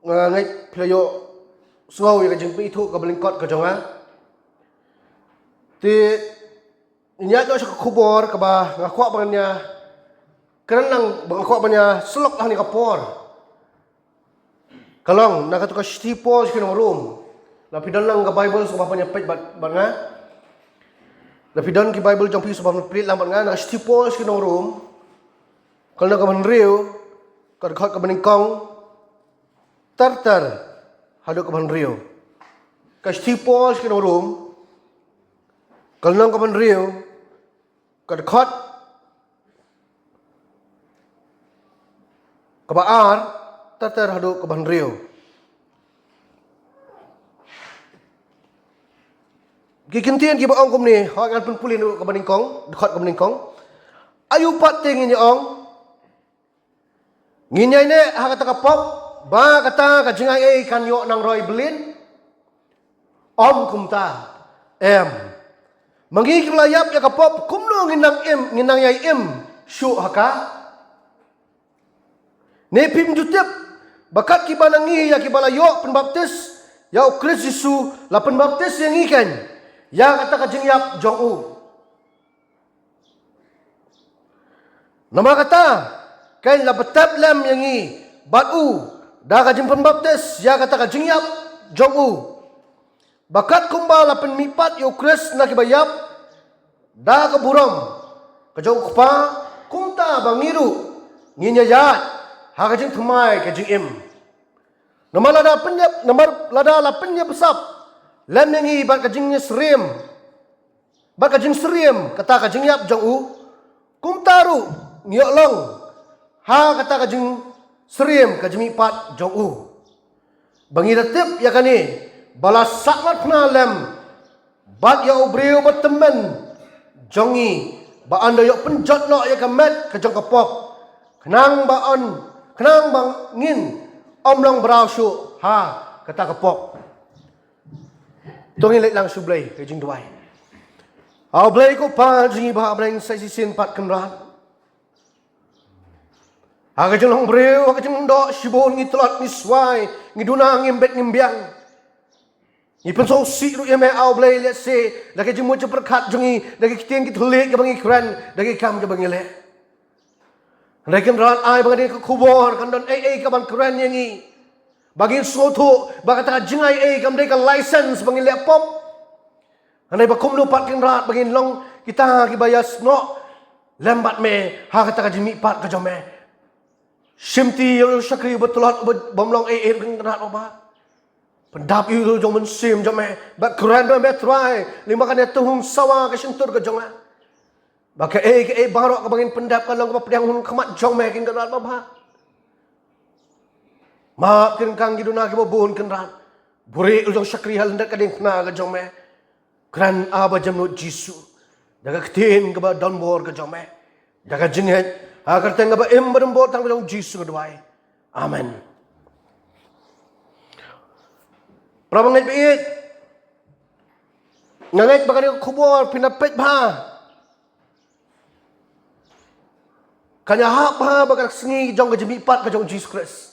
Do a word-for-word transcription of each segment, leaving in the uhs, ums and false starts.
Nga ngeit phi la ïoh sngew ïa ka jingpynithuh kaba lyngkot ka jong nga. Te ngin ïaid noh sha ka khubor kaba nga kwah ban ïa kren lang, ba nga kwah ban ïa sylok ha kane ka por. Ka long na katu ka shithi Paul sha ki nong Rom. Lada phi don lang ka Bible sngewbha ban ïa peit bad, bad nga. Lada phi don ki Bible jong phi sngewbha ban peit lang bad nga na ka shithi Paul sha ki nong Rom. Ka lynnong kaba hynriew, ka dkhot kaba nyngkong ter ter haduh kaba hynriew. Ka shithi Paul sha ki nong Rom, ka lynnong kaba hynriew, ka dkhot kaba ar ter ter haduh kaba hynriew. Ki kyntien kiba ong kumne, hooid ngan pynpule naduh kaba nyngkong, dkhot kaba nyngkong. Aïu pat te ngin ïa ong? Ngin ïaineh ha kata ka pop ba kata ka jingai ei kan ïoh nang roi byllien? Ym kumta. Em. Ma ngi kiba la ïap ïa ka pop, kumno ngin nang im, ngin nang ïai im shuh ha ka? Ne phim ju tip ba kat kiba na ngi ïa kiba la ïoh pynbaptis ïa u Khrist Jisu, la pynbaptis ïa ngi kein ïa kata ka jingïap jong u? Namar kata kein la btep lem ïa ngi bad u da ka jingpynbaptis ïa kata ka jingïap jong u, ba kat kumba la pynmihpat ïa u Khrist na kiba ïap da ka burom ka jong u Kpa, kumta ba ngi ruh ngin ïaid ha ka jingthymmai ka jingim. Namar lada pynïap, namar lada la pynïap sap lem ïa ngi bad ka jingsyriem, bad ka jingsyriem kata ka jingïap jong u, kumta ruh ngi ïoh long ha kata ka jingsyriem ka jingmihpat jong u, ba ngi da tip ïa kane, ba la sah marphna lem bad ïa u briew ba tymmen jong ngi, ba yn da ïoh pynjot noh ïa ka met ka jong ka pop, khnang ba yn, khnang ba ngin ym long bra shuh ha kata ka pop. To ngin leit lang sha U Blei ka jingduwai. A U Blei ko Pa jong ngi ba ha bneng, sa shisien pat Kynrad, ha ka jinglong briew, ha ka jinglong doh, shibun ngi tlot, ngi swai, ngi duna, ngim bit, ngim biang. Ngi pynsngewsih ruh ïa me A U Blei, lehse da ki jingmut jingpyrkhat jong ngi, da ki ktien ki thylliej kiba ngi kren, da ki kam kiba ngi leh. Hynrei Kynrad, ai ba ha kane ka khubor kan don ei ei kaban kren ïa ngi, ba ngin sngewthuh ba kata ka jingai ei kam dei ka license ba ngin leh pop. Hynrei ba kumno pat Kynrad ba ngin long kita kiba ïasnoh lem bad me ha kata ka jingmihpat ka jong me. Shimti ïa u shakri uba tlot, uba bym long ei ei, Kynrad, uba pyndap ïa u jong u Mynsiem jong me, ba kren bad me Trai, lyngba kane ka thung sawa ka shyntur ka jong nga, ba kaei kaei baroh kaba ngin pyndap kan long kaba pdiang ha khmat jong me, Kynrad, ba bha. Map ki ryngkang ki duna kiba bun, Kynrad. Buhrieh u jong u shakri ha lyndet ka diengphna ka jong me. Kren, Aba Jemnud Jisu, da ka ktien kaba donbor ka jong me, da ka jingngeit ha ka kyrteng kaba im ba donbor tang ka jong u Jisu nga duwai. Amen. Para bangeit ba ïeit, nga ngeit ba kane ka khubor phin da peit bha. Kan ïahap bha bad ka sngi jong ka jingmihpat ka jong u Jisu Khrist.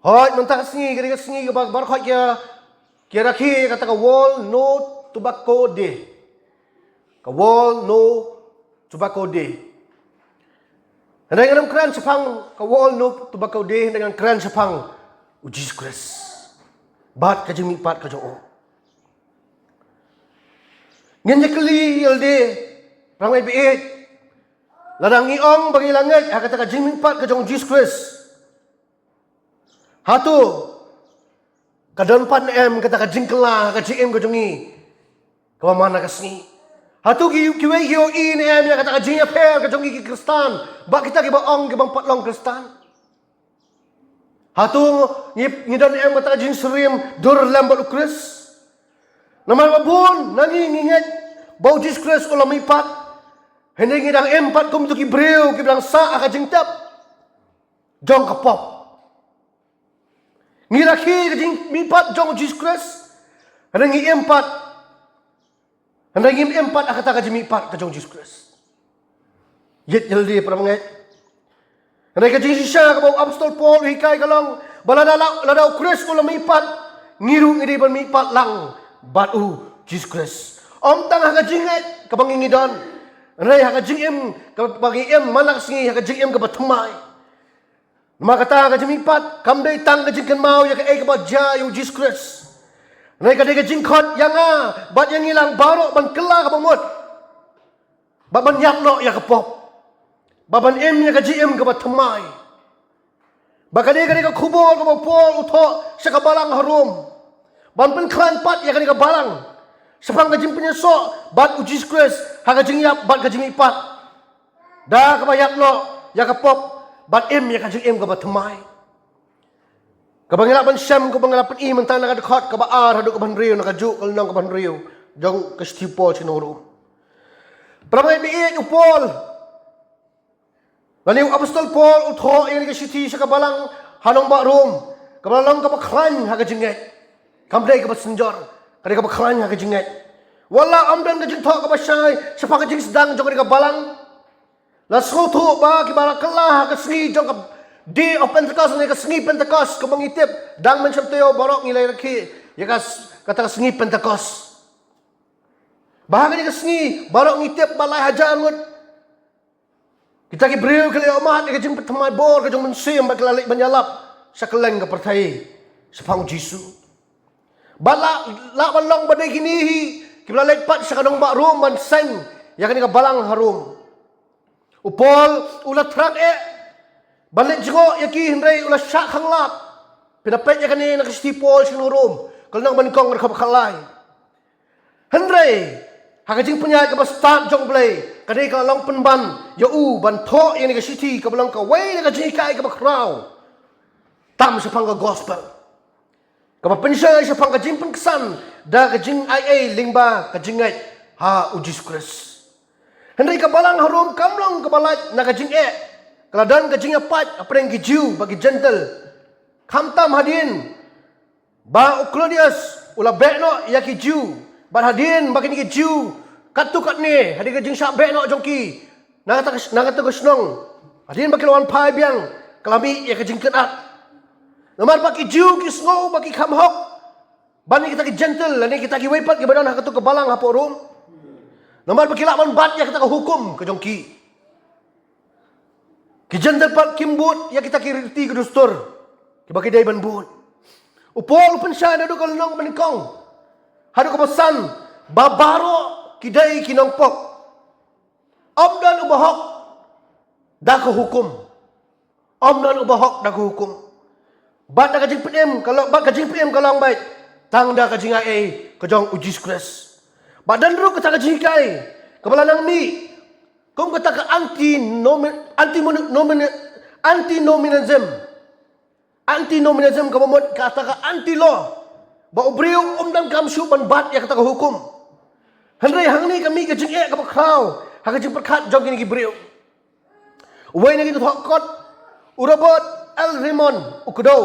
Hooid, mynta ka sngi ka dei ka sngi kaba baroh khoit ki ïa, ki ïa rakhe ïa kata ka World No Tobacco Day. Ka World No Tobacco Day. Hynrei ngan ym kren shaphang ka World No Tobacco Day, hynrei ngan kren shaphang u Jisu Khrist bad ka jingmihpat ka jong u. Ngin ïa kylli ïa lade, para bangeit ba ïeit, lada ngi ong ba ngi la ngeit ha kata ka jingmihpat ka jong u Jisu Khrist, hato ka don pat ne em kata ka jingkylla ha ka jingim ka jong ngi kaba man la ka sngi? Hato ki, kiwei ki ïohi ne em ïa kata ka jingïapher ka jong ngi ki Khristan bad kita kiba ong ki bym pat long Khristan? Hato ngi, ngi don ne em kata ka jingsyriem dur lem bad u Khrist? Namar ba bun na ngi ngi ngeit ba u Jisu Khrist u la mihpat, hynrei ngi dang im pat kum tu ki briew kiba dang sah ha ka jingtep jong ka pop. Ngi rakhe ka jingmihpat jong u Jisu Khrist, hynrei ngi im pat, hynrei ngim im pat ha kata ka jingmihpat ka jong u Jisu Khrist. Ïeit ïa lade, para bangeit. Hynrei ka jingshisha kaba u Apostol Paul u hikai ka long Ba lada, lada u Khrist u la mihpat, ngi ruh ngi dei ban mihpat lang bad u Jisu Khrist. Ym tang ha ka jingngeit kaba ngi ngi don, hynrei ha ka jingim kaba ngi im man la ka sngi, ha ka jingim kaba thymmai. Namar kata ka jingmihpat kam dei tang ka jingkynmaw ïa kaei kaba jia ïa u Jisu Khrist, hynrei ka dei ka jingkhot ïa nga bad ïa ngi lang baroh ban kylla kaba mut, bad ban ïap noh ïa ka pop, bad ban im ïa ka jingim kaba thymmai. Bad ka dei, ka dei ka khubor kaba u Paul u thoh sha ka balang ha Rom, ban pynkhlaiñ pat ïa kane ka balang shaphang ka jingpynïasoh bad u Jisu Khrist ha ka jingïap bad ka jingmihpat, da kaba ïap noh ïa ka pop bad im ïa ka jingim kaba thymmai. Kaba ngi lah ban shem, kaba ngi lah ban pyni mynta na ka dkhot kaba ar haduh kaba hynriew, na kajuh ka lynnong kaba hynriew jong ka shithi u Paul sha ki nong Rom. Para bangeit, ba ïeit, u Paul, lane u apostol Paul u thoh ïa kane ka shithi sha ka balang ha nongbah Rom, kaba long kaba khlaiñ ha ka jingngeit. Kam dei kaba synjor, ka dei kaba khlaiñ ha ka jingngeit. Wat la ym don ka jingthoh kaba shai shaphang ka jingsdang jong kane ka balang, la sngewthuh ba kiba la kylla ha ka sngi jong ka Day of Pentecost, ne ka sngi Pentecost kaba ngi tip dang mynshem taïew baroh ngi la ïarakhe ïa ka s-, kata ka sngi Pentecost. Ba ha kane ka sngi baroh ngi tip ba lai hajar ngut kita ki briew ki la ïohmad ïa ka jingpynthymmai bor ka jong u Mynsiem bad ki la leit ban ïalap sha kylleng ka pyrthei shaphang u Jisu. Bad la, lah ban long ba dei kine hi kiba la leit pat sha ka nongbah Rom ban seng ïa kane ka balang ha Rom. U Paul u la thrang eh ban leit jngoh ïa ki, hynrei u la shah khanglad. Phin da peit ïa kane na ka shithi u Paul sha ki nong Rom, ka lynnong banyngkong, ka dkhot khatlai. Hynrei ha ka jingpynïaid kaba stad jong U Blei, ka dei ka la long pynban ïa u ban thoh ïa kane ka shithi kaba long kawei na ka jinghikai kaba khraw tam shaphang ka gospel, kaba pynshai shaphang ka jingpynksan da ka jingaiei lyngba ka jingngeit ha u Jisu Khrist. Hynrei ka balang ha Rom kam long kaba lait na ka jingeh. Ka la don ka jingïapait hapdeng ki Jiw bad ki Jentil, khamtam hadien ba u Klodius u la beh noh ïa ki Jiw, bad hadien ba kine ki Jiw katto katne, hadien ka jingshah beh noh jong ki na kata ka, na kata ka shnong, hadien ba ki la wan phai biang, ka la mih ïa ka jingkynad. Namar ba ki Jiw ki sngew ba ki kham hok ban ïa kita ki Jentil lane kita kiwei pat kiba don ha kato ka balang hapoh Rom, namar ba ki lah ban bat ïa kata ka hukum ka jong ki. Ki Jentil pat kim bud ïa kita ki riti ki dustur kiba ki dei ban bud. U Paul u pynshai naduh ka lynnong banyngkong haduh kaba san ba baroh ki dei ki nongpop. Ym don uba hok da ka hukum. Ym don uba hok da ka hukum. Bad da ka jingpynim ka long, bad ka jingpynim ka long beit tang da ka jingaiei ka jong u Jisu Khrist. Bad don ruh kata ka jinghikai kaba la nang mih kum kata ka anti-nomi-, anti-nomi-, antinomianism. Antinomianism kaba mut kata ka anti-law, ba u briew um donkam shuh ban bat ïa kata ka hukum. Hynrei hangne ka mih ka jingeh kaba khraw ha ka jingpyrkhat jong kine ki briew. Uwei na ki nongthoh kot, u Robert L. Reymond, u kdew,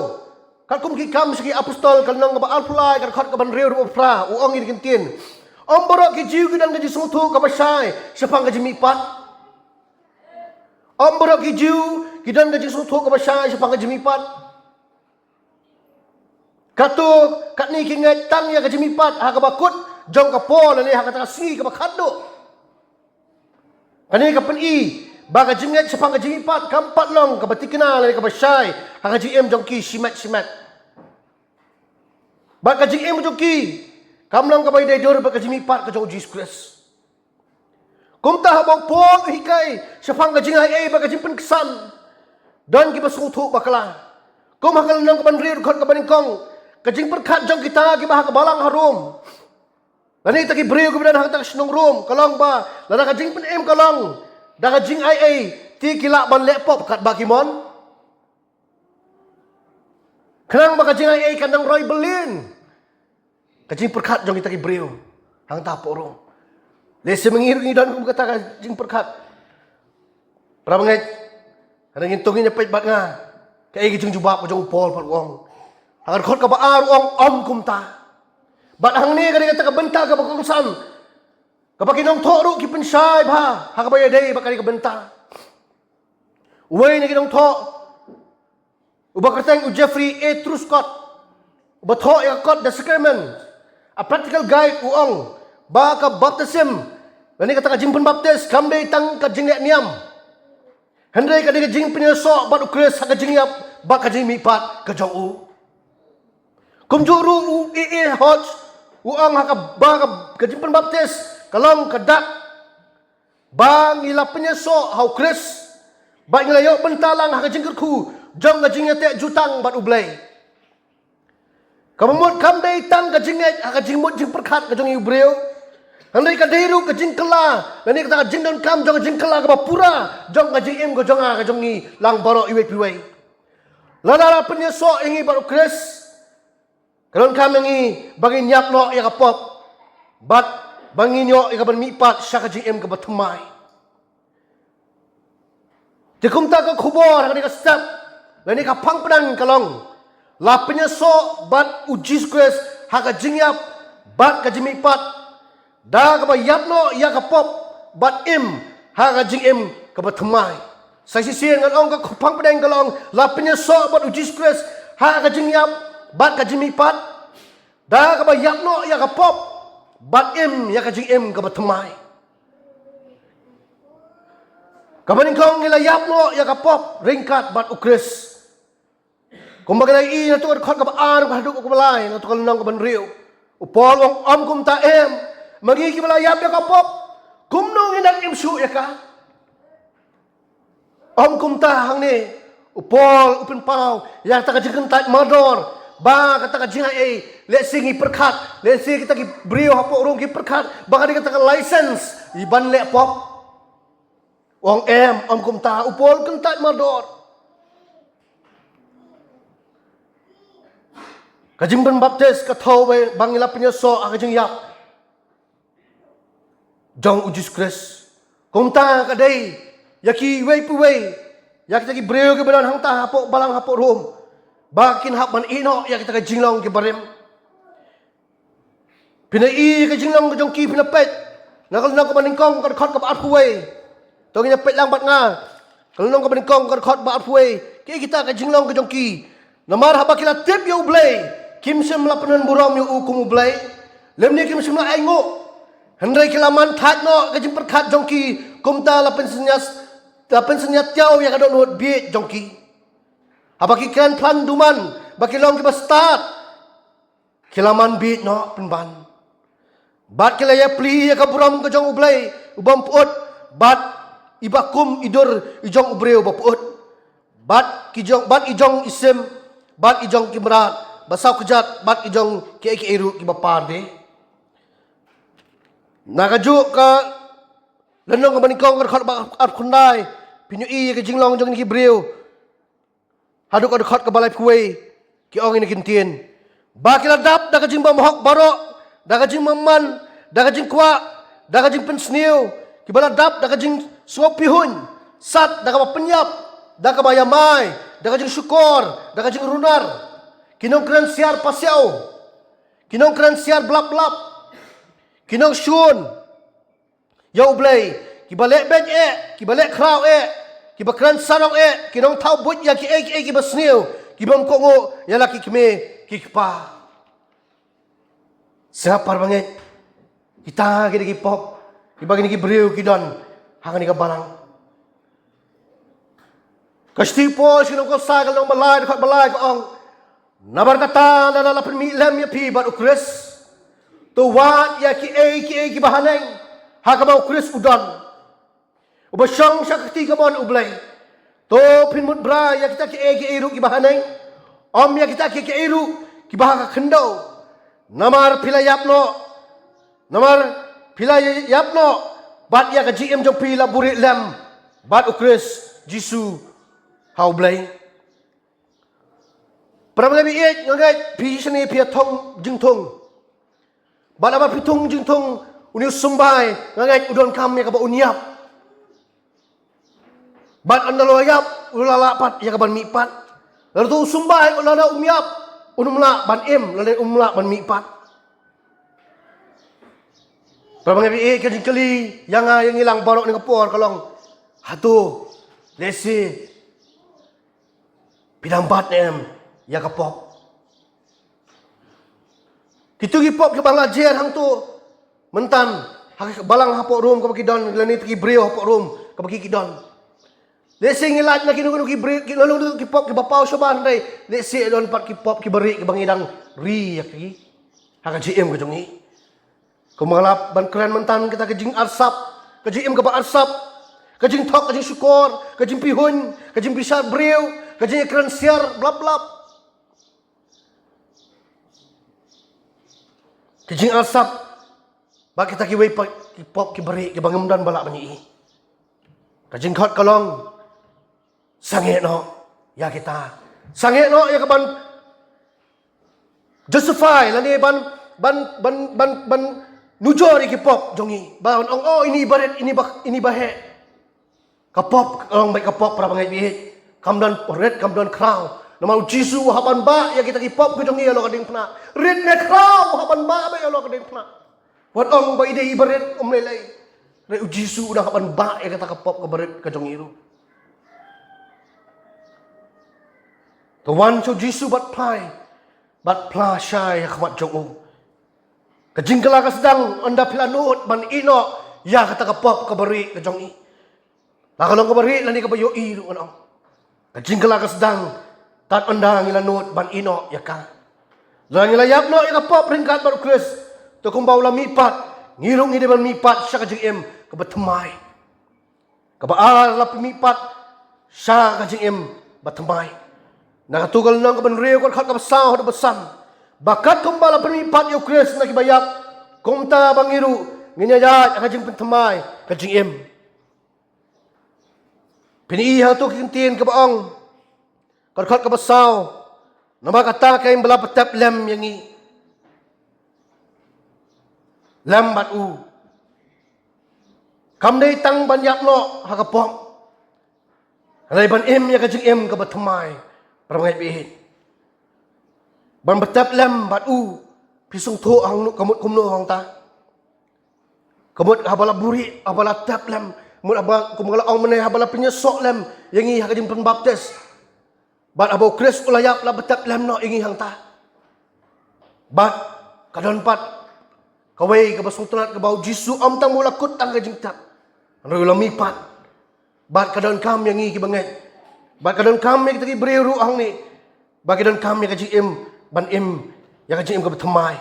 Katkum ki Kam sha ki Apostol, ka lynnong kaba arphew lai, ka dkhot kaba hynriew haduh phra, u ong ïa kine ki ktien: Ym baroh ki Jiw ki don ka jingsngewthuh kaba shai shaphang ka jingmihpat. Ym baroh ki Jiw ki don ka jingsngewthuh kaba shai shaphang ka jingmihpat. Katto katne ki ngeit tang ïa ka jingmihpat ha kaba kut jong ka por lane ha kata ka sngi kaba khatduh. Kane ka pyni ba ka jingngeit shaphang ka jingmihpat kam pat long kaba thikna lane kaba shai ha ka jingim jong ki shimet shimet. Bad ka jingim jong ki kam long kaba ïadei dur bad ka jingmihpat ka jong u Jisu Khrist. Kumta haba u Paul u hikai shaphang ka jingaiei bad ka jingpynksan, don kiba sngewthuh bakla. Kum ha ka lynnong kaba hynriew, dkhot kaba nyngkong, ka jingpyrkhat jong kita kiba ha ka balang ha Rom, lane kita ki briew kiba don ha kata ka shnong Rom, ka long ba lada ka jingpynim ka long da ka jingaiei, te ki lah ban leh pop katba ki mon. Khnang ba ka jingaiei kan nang roi bylliñ ka jingpyrkhat jong kita ki briew hangta hapoh Rom. Lehse ma ngi ruh ngi don kum kata ka jingpyrkhat. Para bangeit, hynrei ngin, to ngin ïa peit bad nga kaei ka jingjubab ka jong u Paul pat u ong. Ha ka dkhot kaba ar u ong, ym kumta. Bad hangne ka dei kata ka bynta kaba kongsan kaba ki nongthoh ruh ki pynshai bha ha kaba ïadei bad kane ka bynta. Uwei na ki nongthoh Uba kyrteng u Jeffrey A Truscott, uba thoh ïa ka kot The Sacrament, A Practical Guide, u ong ba ka baptism, lane kata ka jingpynbaptis, kam dei tang ka jingleh niam, hynrei ka dei ka jingpynïasoh bad u Khrist ha ka jingïap bad ka jingmihpat ka jong u. Kumjuh ruh u A A Hodge u ong ha kaba ka, ka jingpynbaptis ka long ka dak ba ngi la pynïasoh ha u Khrist bad ngi la ïoh bynta lang ha ka jingkyrkhu jong ka jingïateh jutang bad U Blei. Kaba mut kam dei tang ka jingngeit ha ka jingmut jingpyrkhat ka jong ngi u briew, hynrei ka dei ruh ka jingkylla lane kata ka jingdonkam jong ka jingkylla kaba pura jong ka jingim ka jong nga ka jong ngi lang baroh iwei pa iwei. Lada la pynïasoh ïa ngi bad u Khrist, ka donkam ïa ngi ba ngin ïap noh ïa ka pop bad ba ngin ïoh ïa ka ban mihpat sha ka jingim kaba thymmai. Te kumta ka khubor ha kane ka step lane ka phang pdeng ka long, la pynïasoh bad u Jisu Khrist ha ka jingïap bad ka jingmihpat da kaba ïap noh ïa ka pop bad im ha ka jingim kaba thymmai. Sa shisien ngan ong ka phang pdeng ka long, la pynïasoh bad u Jisu Khrist ha ka jingïap bad ka jingmihpat da kaba ïap noh ïa ka pop bad im ïa ka jingim kaba thymmai. Kaba nyngkong ngi la ïap noh ïa ka pop ryngkat bad u Khrist. Kumba ngi la ïohi na ka dkhot kaba ar haduh kaba lai, na ka lynnong kaba hynriew, u Paul u ong, ym kumta em, ma ngi kiba la ïap ïa ka pop, kumno ngin nang im shuh ïa ka? Ym kumta, hangne u Paul u pynpaw ïa kata ka jingkyntait mardor ba kata ka jingaiei, lehse ngi pyrkhat, lehse kita ki briew hapoh Rom ki pyrkhat ba ka dei kata ka license ïa ban leh pop. U ong em, ym kumta, u Paul kyntait mardor. Ka jingpynbaptis ka thew ba ngi la pynïasoh ha ka jingïap jong u Jisu Khrist. Kumta ka dei ïa kiwei pa iwei, ïa kita ki briew kiba don hangta hapoh balang hapoh Rom, ba kin hap ban ïeh noh ïa kita ki jinglong kiba rim. Phin ïohi ka jinglong ka jong ki, phin peit na ka lynnong kaba nyngkong ka dkhot kaba arphew wei. To ngin peit lang bad nga ka lynnong kaba nyngkong ka dkhot ba arphew wei. Ki, kita ki jinglong ka jong ki. Namar haba ki la tip ïa U Blei, kim shym la pynburom ïa u kum U Blei, lymne kim shym la ainguh. Hynrei ki la man thait noh ka jingpyrkhat jong ki, kumta la pynsynñia, la pynsynñia tiaw ïa ka dohnud bieit jong ki. Haba ki kren phlan duman ba ki long kiba stad, ki la man bieit noh pynban. Bad ki la ïapli ïa ka burom ka jong U Blei u bym pyut, bad i ba kum i dur i jong u briew ba pyut, bad ki jong, bad i jong i sim, bad i jong ki mrad ba saw kjat, bad i jong kiei kiei ruh kiba par de. Na kajuh ka lynnong kaba nyngkong ka dkhot ba arphew khyndai, phin ïohi ïa ka jinglong jong kine ki briew haduh ka dkhot kaba laiphew wei, ki ong ïa kine ki ktien. Ba ki la dap da ka jingbymhok baroh, da ka jingbymman, da ka jingkwah, da ka jingpynsniew, kiba la dap da ka jingsngewphihuiñ, sat da kaba pynïap, da kaba ïamai, da ka jingshukor, da ka jingrunar, ki nongkren siar pasiaw, ki nongkren siar blap blap, ki nongshun ïa U Blei, kiba leh beit eh, kiba leh khraw eh, kiba kren sarong eh, ki nongthaw buit ïa kiei kiei kiba sniew, ki bym kohnguh ïa la ki kmie ki kpa. Sngap, para bangeit, kita ki dei ki pop kiba kine ki briew ki don ha kane ka balang. Ka shithi u Paul sha ki nong Kolossai ka lynnong ba lai, dkhot ba lai, ka ong, namar kata lada la pynmih lem ïa phi bad u Khrist, to wad ïa kiei kiei kiba haneng ha kaba u Khrist u don, uba shong sha ka kti kamon U Blei. To phin mut brai ïa kita kiei kiei ruh kiba haneng, ym ïa kita kiei kiei ruh kiba ha ka khyndew. Namar phi la ïap noh, namar phi la ïap noh, bad ïa ka jingim jong phi la buhrieh lem bad u Khrist Jisu ha U Blei. Para bangeit, nga ngeit phi shane phi ïa thung jingthung. Bad haba phi thung jingthung, une u symbai, nga ngeit u donkam ïa kaba un ïap. Bad ynda la ïap, u la lah pat ïa ka ban mihpat. Lada u symbai, lada um ïap, un ym lah ban im, lada um lah ban mihpat. Para bangeit, ka jingkylli ïa nga ïa ngi lang baroh ha kane ka por ka long, hato lehse Phi dang bat ne em ïa ka pop? Kito ki pop kiba nga jer hangto myntan ha ka balang hapoh Rom kaba ki don, lane kito ki briew hapoh Rom kaba ki ki don. Lehse ngi lait na kino kino ki briew, ki, lano kino ki pop kiba paw shabar, hynrei lehse don pat ki pop kiba rieh kiba ngi dang ri ïa ki ha ka jingim ka jong ngi. Kumba nga la ban kren myntan, kita ka jingarsap, ka jingim kaba arsap, ka jingthok, ka jingshukor, ka jingpihuiñ, ka jingbishar briew, ka jingïakren siar blap blap. Ka jingarsap, bad kita kiwei pat ki pop kiba rieh kiba ngim don ba lah ban ïohi. Ka jingkhot ka long, sangeh noh ïa kita. Sangeh noh ïa ka ban justify lane ban, ban, ban, ban, ban nujor ïa ki pop jong ngi. Ban ong, oh, ini ba rit, ini ba, ini ba heh. Ka pop ka long beit ka pop, para bangeit baieit. Kam don rit, kam don khraw. Namar U Jisu u hap ban bah ïa kita ki pop ka jong ngi halor ka diengphna. Rit ne khraw u hap ban bah beit halor ka diengphna. Wat ong ba i dei i ba rit, um lei lei. Hynrei U Jisu u dang hap ban bah ïa kata ka pop kaba rit ka jong ngi ruh. To wan sha U Jisu bad phai, bad phla shai ha khmat jong u. Ka jingkylla ka sdang ynda phi la nud ban ïeh noh ïa kata ka pop kaba rieh ka jong ngi. La ka long kaba rieh lane kaba ïohi ruh ngan ong, ka jingkylla ka sdang tad ynda ngi la nud ban ïeh noh ïa ka. Lada ngi la ïap noh ïa ka pop ryngkat bad U Khrist, to kumba u la mihpat, ngi ruh ngi dei ban mihpat sha ka jingim kaba thymmai. Kaba ar, la pynmihpat sha ka jingim ba thymmai. Na kato ka lynnong kaba hynriew, ka dkhot kaba saw haduh ba san. Ba katkumba la pynmihpat ïa U Khrist na kiba ïap, kumta ba ngi ruh ngin ïaid ha ka jingpynthymmai ka jingim. Phin ïohi ha kato ka ktien kaba ong, ka dkhot kaba saw, namar kata ka ïing ba la pyntep lem ïa ngi lem bad u, kam dei tang ban ïap noh ha ka pop, hynrei ban im ïa ka jingim kaba thymmai, para bangeit baieit. Ban pyntep lem bad u, phi sngewthuh hangno, ka mut kumno hangta? Ka mut haba la buhrieh, haba la tep lem, mut haba, kum ka la ong mynne, haba la pynïasoh lem ïa ngi ha ka jingpynbaptis. Bad haba U Khrist u la ïap, la pyntep lem noh ïa ngi hangta. Bad ka don pat kawei kaba sngewtynnat, kaba U Jisu ym tang ba u la kut tang ka jingtep, hynrei u la mihpat. Bad ka donkam ïa ngi kiba ngeit, bad ka donkam ïa kita ki briew ruh hangne, bad ka donkam ïa ka jingim, ban im ïa ka jingim kaba thymmai,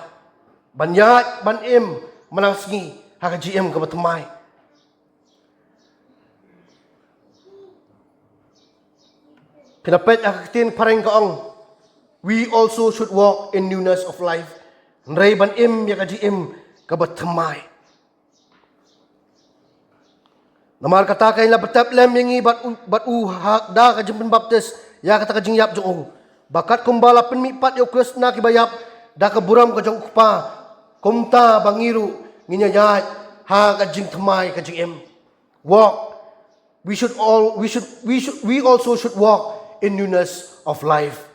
ban ïaid ban im man la ka sngi ha ka jingim kaba thymmai. Phin ïa peit ha ka ktien phareng ka ong, "We also should walk in newness of life." Hynrei ban im ïa ka jingim kaba thymmai. Namar kata ka ïing la pyntep lem ïa ngi bad u, bad u ha, da ka jingpynbaptis ïa kata ka jingïap jong u. Ba katkumba la pynmihpat ïa U Khrist na kiba ïap da ka burom ka jong U Kpa, kumta ba ngi ruh ngin ïaid ha ka jingthymmai ka jingim. Walk. We should all, we should, we should, we also should walk in newness of life.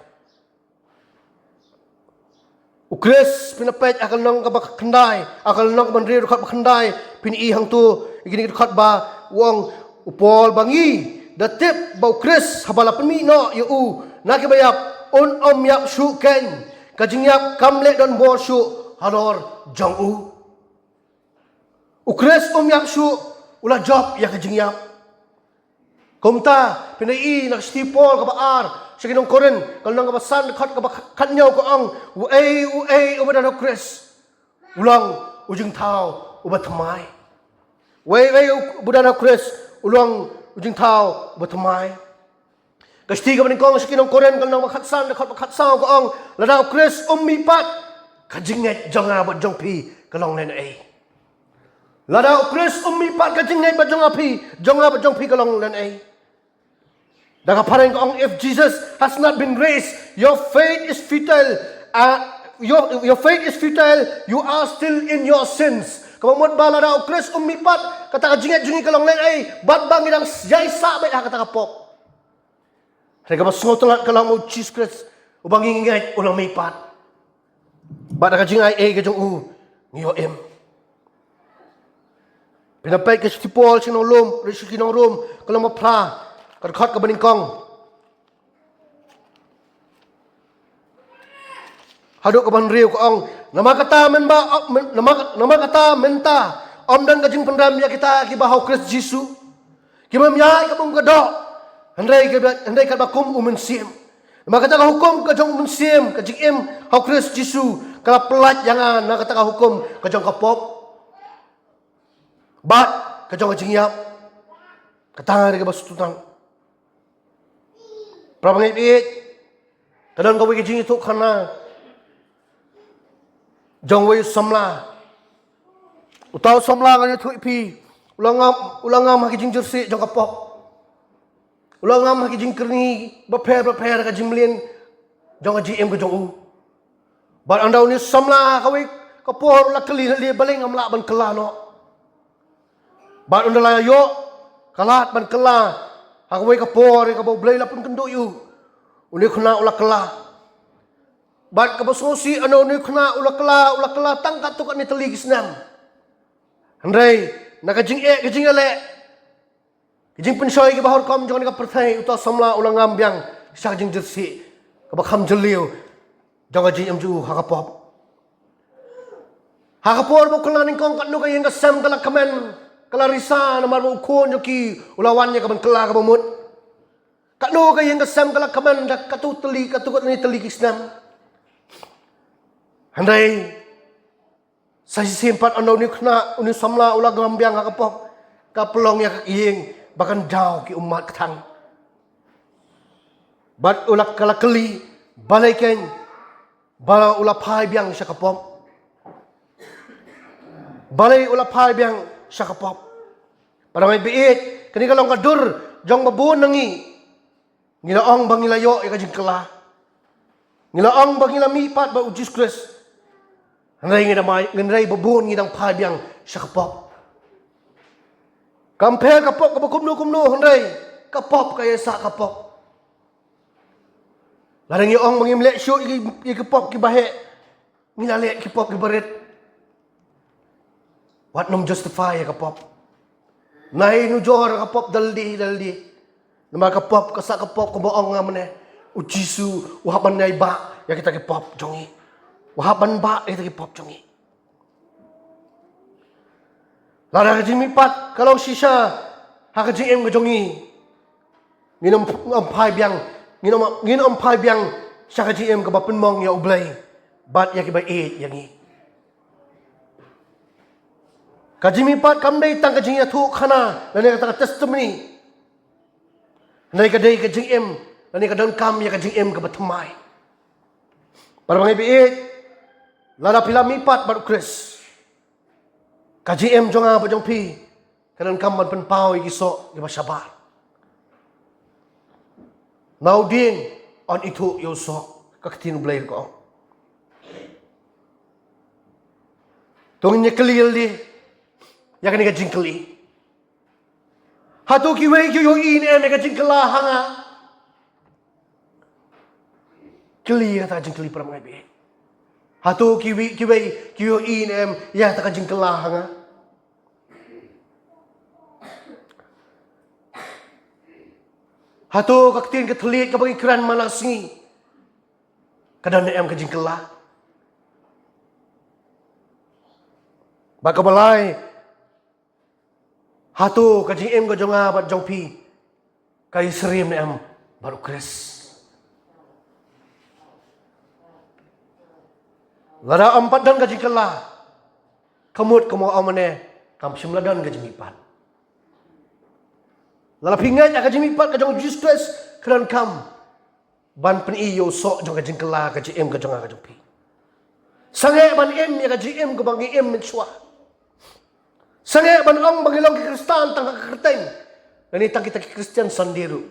U Khrist, phin ïa peit ha ka lynnong kaba khyndai, ha ka lynnong kaba hynriew, dkhot ba khyndai, phin ïohi hangto ïa kine ki dkhot ba u ong u Paul, ba ngi da tip ba U Khrist haba la pynmih noh ïa u na kiba ïap, un ym ïap shuh keiñ. Ka jingïap kam leh donbor shuh halor jong u. U Khrist um ïap shuh, u la jop ïa ka jingïap. Kumta phin ïohi na ka shithi u Paul kaba ar sha ki nong Korinth, ka lynnong kaba san, dkhot kaba khathynñiew, ka ong, uei uei uba don ha U Khrist u long u jingthaw uba thymmai. Uei uei uba don ha U Khrist u long u jingthaw uba thymmai. Ka shithi kaba nyngkong sha ki nong Korinth, ka lynnong ba khatsan, dkhot ba khatsaw, ka ong, lada U Khrist um mihpat, ka jingngeit jong nga bad jong phi ka long lehnohei. Lada U Khrist um mihpat, ka jingngeit bad jong nga phi, jong nga bad jong phi ka long lehnohei. Da ka phareng ka ong, if Jesus has not been raised, your faith is futile. Uh, your, your faith is futile, you are still in your sins. Kaba mut ba lada U Khrist um mihpat, kata ka jingngeit jong ngi ka long lehnohei, bad ba ngi dang ïai sah beit ha kata ka pop. Hynrei kaba sngewtynnat ka long ba U Jisu Khrist uba ngi ngeit u la mihpat. Bad da ka jingai ei ka jong u ngi ïoh im. Phin ïa peit ka shithi u Paul sha ki nong Rom, sha ki nong Rom, ka lynnong ba phra, ka dkhot kaba nyngkong. Haduh kaba hynriew ka ong, namar kata mynba, men-, namar, namar kata mynta ym don ka jingpynrem ïa kita kiba ha u Khrist Jisu. Ki bym ïaid ka bym ka doh. Hynrei ka, hynrei katba kum u Mynsiem. Namar kata ka hukum ka jong u Mynsiem, ka jingim ha u Khrist Jisu, ka la pyllait ïa nga na kata ka hukum ka jong ka pop bad ka jong ka jingïap. Kata ka dei kaba sngewthuh. Para bangeit, ka don kawei ka jingïathuhkhana jong uwei u samla. Uta u samla ngan ïathuh ïa phi, u la ngam, u la ngam ha ki jingjyrsieh jong ka pop. U la ngam ha ki jingkyrni bapher bapher, ka jingmlien jong ka jingim ka jong u. Bad ynda une u samla ha kawei ka por u la kylli lade, balei ngam lah ban kylla noh. Bad ynda la ïoh ka lad ban kylla ha kawei ka por ïa kaba U Blei u la pynkynduh ïa u, une u khynnah u la kylla. Bad kaba sngewsih, ynda une u khynnah u la kylla, u la kylla tang katto katne tylli ki snem. Hynrei na ka jingeh, ka jingeh leh, ka jingpynshoi kaba ha rukom jong kane ka pyrthei, uta u samla u la ngam biang sha ka jingjyrsieh kaba kham jylliew jong ka jingim jong u ha ka pop. Ha ka por ba u kylla nyngkong, katno ka ïing ka sem ka la kmen, ka la risa, namar ba u khun jong ki u la wan ïa ka ban kylla kaba mut. Katno ka ïing ka sem ka la kmen da katto tylli, katto katne tylli ki snem. Hynrei sa shisien pat, ynda une u khynnah, une u samla u la ngam biang ha ka pop, ka pynlong ïa ka ïing ba kan jaw ki ummat kthang. Bad u la, ka la kylli, balei keiñ ba u la phai biang sha ka pop. Balei u la phai biang sha ka pop. Para bangeit, kane ka long ka dur jong ba bun na ngi. Ngi la ong ba ngi la ïoh ïa ka jingkylla. Ngi la ong ba ngi la mihpat bad U Jisu Khrist. Hynrei ngi da mai, hynrei ba bun ngi dang phai biang sha ka pop. Kam pher ka pop kaba kumno kumno, hynrei ka pop ka ïaisah ka pop. Lada ngi ong ba ngim leh shuh ïa ki, ïa ki pop kiba heh, ngi la leh ki pop kiba rit. Wat nym justify ïa ka pop. Nai nujor ka pop da lade da lade. Namar ka pop, ka sah ka pop, kumba ong nga mynne, U Jisu u hap ban ïai bah ïa kita ki pop jong ngi. U hap ban bah ïa kita ki pop jong ngi. Lada ka jingmihpat ka long shisha ha ka jingim ka jong ngi, ngin ym, ym phai biang, ngin ym, ngin ym phai biang sha ka jingim kaba pynmong ïa U Blei bad ïa kiba ïeit ïa ngi. Ka jingmihpat kam dei tang ka jingïathuhkhana lane ka tang ka testimony. Hynrei ka dei ka jingim, lane ka donkam ïa ka jingim kaba thymmai. Para bangeit ba ïeit, lada phi la mihpat bad U Khrist, ka jingim jong nga bad jong phi ka donkam ban pynpaw ïa ki soh kiba shabar. Na u dieng yn ithuh ïa u soh, ka ktien U Blei ka ong. To ngin ïa kylli lade ïa kane ka jingkylli. Hato kiwei ki ïohi ne em ïa ka jingkylla ha nga? Kylli ïa kata ka jingkylli, para bangeit ba ïeit. Hato kiwei, kiwei ki ïohi ne em ïa kata ka jingkylla ha nga? Hato ka ktien ka thylliej kaba ngi kren man la ka sngi, ka don ne em ka jingkylla? Bad kaba lai, hato ka jingim ka jong nga bad jong phi ka ïasyriem ne em bad U Khrist? Lada ym pat don ka jingkylla, ka mut kumba ong mynne, kam shym la don ka jingmihpat. Lada phi ngeit ïa ka jingmihpat ka jong U Jisu Khrist, ka donkam ban pyni ïa u soh jong ka jingkylla ha ka jingim ka jong nga ka jong phi. Sangeh ban im ïa ka jingim kaba ngi im mynshuwa. Sangeh ban ong ba ngi long ki Khristan tang ha ka kyrteng, lane tang kita ki Khristan Sunday ruh.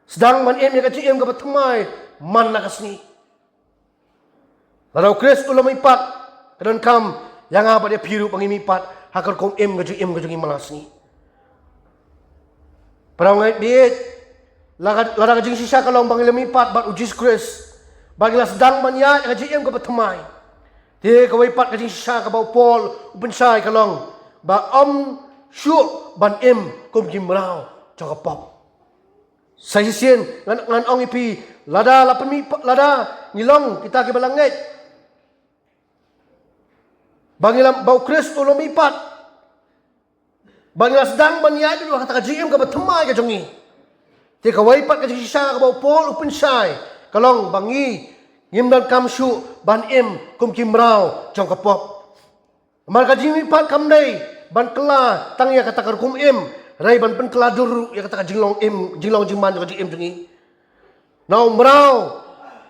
Sdang ban im ïa ka jingim kaba thymmai man la ka sngi. Lada U Khrist u la mihpat, ka donkam ïa nga bad ïa phi ruh ba ngin mihpat ha ka rukom im, ka jingim ka jong ngi man la ka sngi. Para bangeit ba ïeit, lada, lada ka jingshisha ka long ba ngi la mihpat bad U Jisu Khrist, ba ngi la sdang ban ïaid ha ka jingim kaba thymmai, te kawei pat ka jingshisha kaba u Paul u pynshai ka long ba ym shuh ban im kum ki mraw jong ka pop. Sa shisien ngan, ngan ong ïa phi, lada la pynmih pa-, lada ngi long kita kiba la ngeit ba ngi lam, ba U Khrist u long mihpat, ba ngi la sdang ban ïaid ha kata ka jingim kaba thymmai ka jong ngi. Te kawei pat ka jingshisha kaba u Paul u pynshai ka long ba ngi ngim donkam shuh ban im kum ki mraw jong ka pop. Namar ka jingmihpat kam dei ban kylla tang ïa kata ka rukom im, hynrei ban pynkylla dur ruh ïa kata ka jinglong im, jinglong jingman jong ka jingim jong ngi. Na u mraw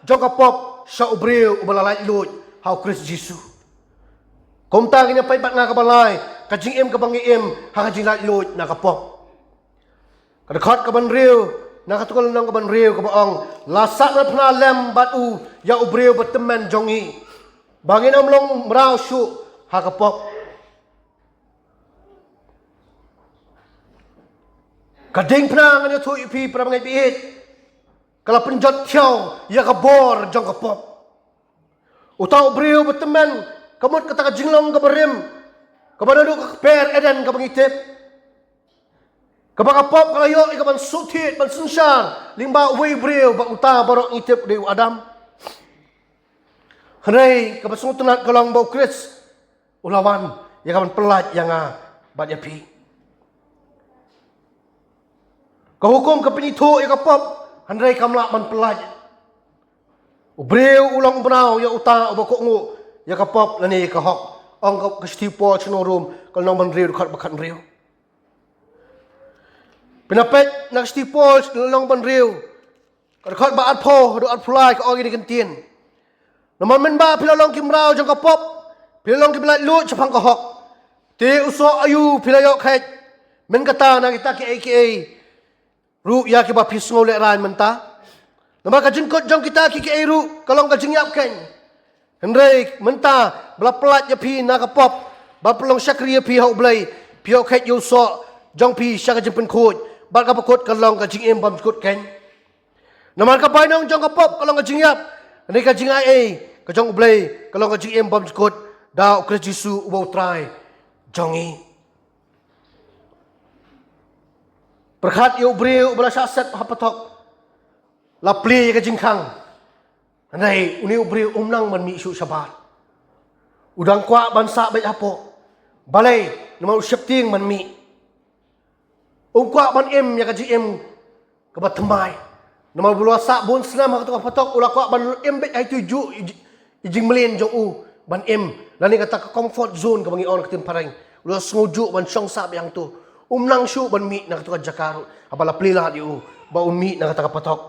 jong ka pop sha u briew uba la laitluid ha U Khrist Jisu. Kumta ngin ïa peit bad nga kaba lai ka jingim kaba ngi im ha ka jinglaitluid na ka pop. Ka dkhot kaba hynriew, na kata ka lynnong kaba hynriew kaba ong, la sahnarphna lem bad u ïa u briew ba tymmen jong ngi, ba ngin ym long mraw shuh ha ka pop. Ka diengphna ngan ïathuh ïa phi para bangeit baieit, ka la pynjot thiaw ïa ka bor jong ka pop. Uta u briew ba tymmen ka mut kata ka jinglong kaba rim, kaba naduh ka kper Eden kaba ngi tip. Kaba ka pop ka la ïoh ïa kaban suk thied ban synshar lyngba uwei u briew, ba uta baroh ngi tip u dei u Adam. Hynrei kaba sngewtynnat ka long ba U Khrist u la wan ïa kaban pyllait ïa nga bad ïa phi. Ka hukum ka pynithuh ïa ka pop, hynrei kam lah ban pyllait. U briew u long u mraw ïa uta uba kohnguh ïa ka pop lane ïa ka hok. Ong ka, ka shithi u Paul sha ki nong Rom, ka lynnong ba hynriew, dkhot ba khathynriew. Phin ïa peit na ka shithi u Paul, lynnong ba hynriew, ka dkhot ba arphew haduh arphew lai, ka ong ïa kane ka ktien. Namar mynba phi la long ki mraw jong ka pop, phi la long kiba laitluid shaphang ka hok. Te u soh aïu phi la ïoh kheit? Mynta kata na kita kiei kiei ruh ïa kiba phi sngew lehraiñ mynta. Namar ka jingkut jong kita kiei kiei ruh ka long ka jingïap keiñ. Hynrei mynta ba la pyllait ïa phi na ka pop, ba pynlong shakri ïa phi ha U Blei, phi ïoh kheit ïa u soh jong phi sha ka jingpynkhuid, bad kaba kut ka long ka jingim bymjukut keiñ. Namar ka bainong jong ka pop ka long ka jingïap, hynrei ka jingaiei ka jong U Blei ka long ka jingim bymjukut da U Khrist Jisu uba U Trai jong ngi. Pyrkhat ïa u briew uba la shah set ha patok, la plie ïa ka jingkhang. Hynrei une u briew um nang ban mih shuh shabar. U dang kwah ban sah beit hapoh. Balei? Namar u sheptieng ban mih. Um kwah ban im ïa ka jingim kaba thymmai. Namar ba u la sah bun snem ha kato ka patok, u la kwah ban im beit ha ito i juh i ji-, i jingmlien jong u ban im, lane kata ka comfort zone kaba ngi ong ha ka ktien phareng. U la sngew juh ban shong sah beit hangto. Um nang shuh ban mih na kato ka jaka ruh haba la plie lad ïa u ba un mih na kata ka patok.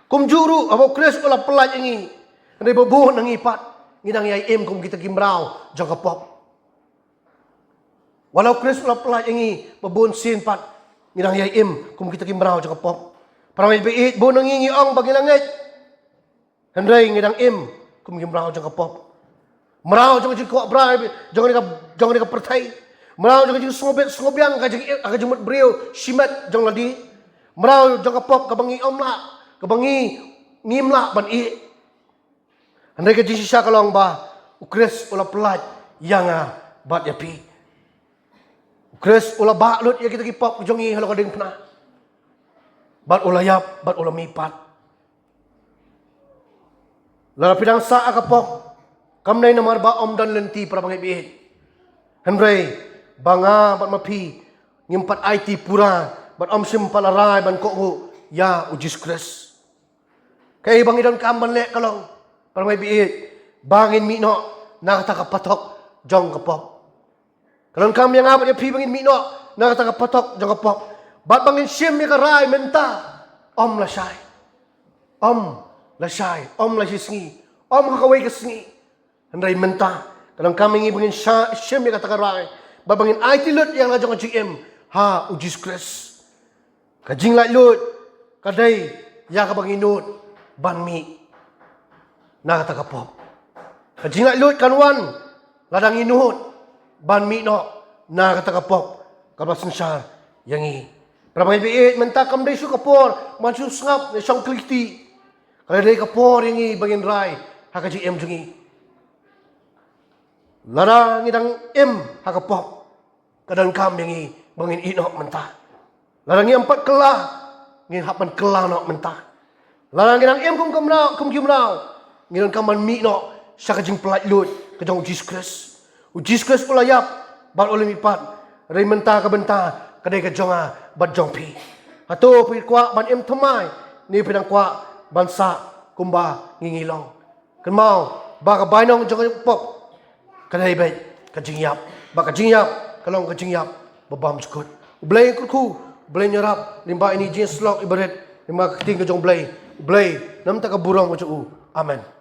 Kumjuh ruh haba U Khrist u la pyllait ïa ngi, hynrei ba bun na ngi pat ngi dang ïai im kum kita ki mraw jong ka pop. Wat la U Khrist u la pyllait ïa ngi, ba bun sien pat ngi dang ïai im kum kita ki mraw jong ka pop. Para bangeit baieit, bun na ngi ngi ong ba ngi la ngeit, hynrei ngi dang im kum ki mraw jong ka pop. Mraw jong ka jingkwah brai jong kane ka, jong kane ka pyrthei. Mraw jong ka jingsngewbit sngewbiang ka jing, ka jingmut briew shimet jong lade. Mraw jong ka pop kaba ngi ym lah, kaba ngi ngim lah ban ïeh. Hynrei ka jingshisha ka long ba U Khrist u la pyllait ïa nga bad ïa phi. U Khrist u la bah lut ïa kita ki pop jong ngi halor ka diengphna. Bad u la ïap, bad u la mihpat. Lada phi dang sah ha ka pop, kam dei namar ba ym don lynti, para bangeit baieit. Hynrei ba nga bad ma phi ngim pat aiti pura, bad ym shym pat la rai ban kohnguh ïa U Jisu Khrist. Kaei ba ngi donkam ban leh ka long, para bangeit baieit, ba ngin mih noh na kata ka patok jong ka pop. Ka donkam ïa nga bad ïa phi ba ngin mih noh na kata ka patok jong ka pop, bad ba ngin shim ïa ka rai mynta, ym lashai. Ym lashai, ym la shi sngi, ym ha kawei ka sngi. Hynrei mynta ka donkam ïa ngi ba ngin sha-, shim ïa kata ka rai, bad ba ngin aiti lut ïa la jong ka jingim ha U Jisu Khrist. Ka jinglaitluid ka dei ïa kaba ngi nud ban mih na kata ka pop. Ka jinglaitluid kan wan lada ngi nud ban mih noh na kata ka pop kaba synshar ïa ngi. Para bangeit baieit, mynta kam dei shuh ka por ban shu sngap ne shong kylli kti. Ka dei ka por ïa ngi ba ngin rai ha ka jingim jong ngi. Lada ngi dang im ha ka pop, ka donkam ïa ngi ba ngin ïeh noh mynta. Lada ngi ym pat kylla ngin hap ban kylla noh mynta. Lada ngi dang im kum ki mraw, kum ki mraw, ngi donkam ban mih noh sha ka jingpyllait luid ka jong u Jisu Khrist. U Jisu Khrist u la ïap bad u la mihpat. Hynrei mynta ka bynta ka dei ka jong nga bad jong phi. Hato phi kwah ban im thymmai ne phi dang kwah ban sah kumba ngi ngi long? Kynmaw ba ka bainong jong ka pop ka dei beit ka jingïap. Ba ka jingïap ka long ka jingïap ba bymjukut. U Blei un kyrkhu, U Blei un ïarap lyngba ine i jingïasyllok iba rit, lyngba ka ktien ka jong U Blei. U Blei un ai ïa ka burom ka jong u. Amen.